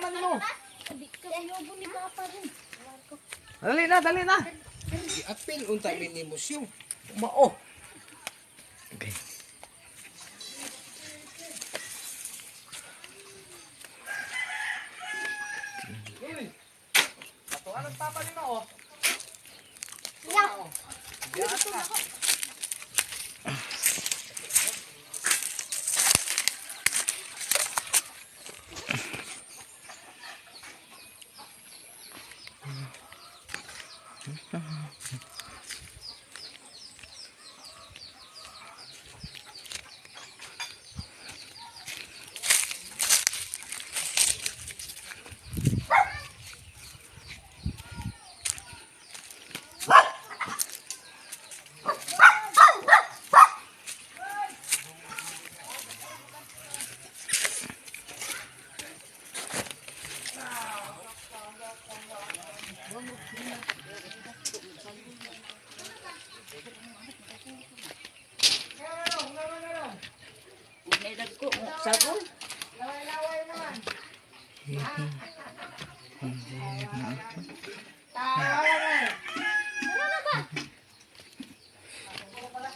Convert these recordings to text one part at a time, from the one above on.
mama nimo. Di ka yobo ni papa rin. Dali na, dali na. Giapil unta mi nimo siyo. Mao. Okay. Uy. Ato anong papa nimo oh? Ya. Sagol.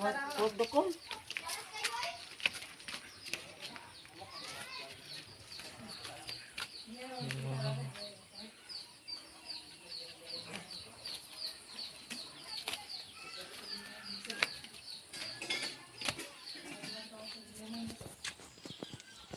What the ko?